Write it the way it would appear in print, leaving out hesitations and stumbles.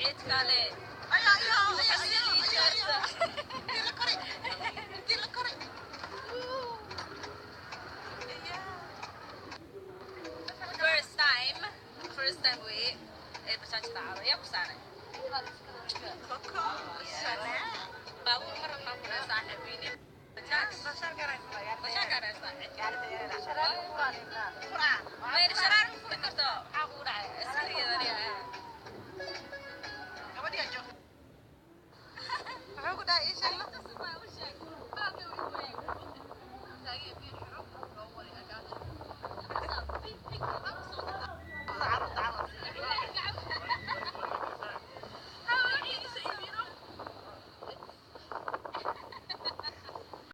Cid kale. Ayaa, ayaa, ayaa, Xasil ayaa, ii ayaa, jaarta. Ayaa. Intii la koray, intii la koray. Ayaa. First time, first time wey ee bajaaj raacdo. Yaa ku saaray? Coco Chanel. Baabuur ma rabnaa ku dhahay saaxiibiin. Bajaaj, bajaaj aa saaxiib. Fura. Mayna sharaar ma furi karto. Maxaa kugu dhacay? Askariyadani. Gabadhi aa joogta. Muxuu ku dhahay? Ii sheeg.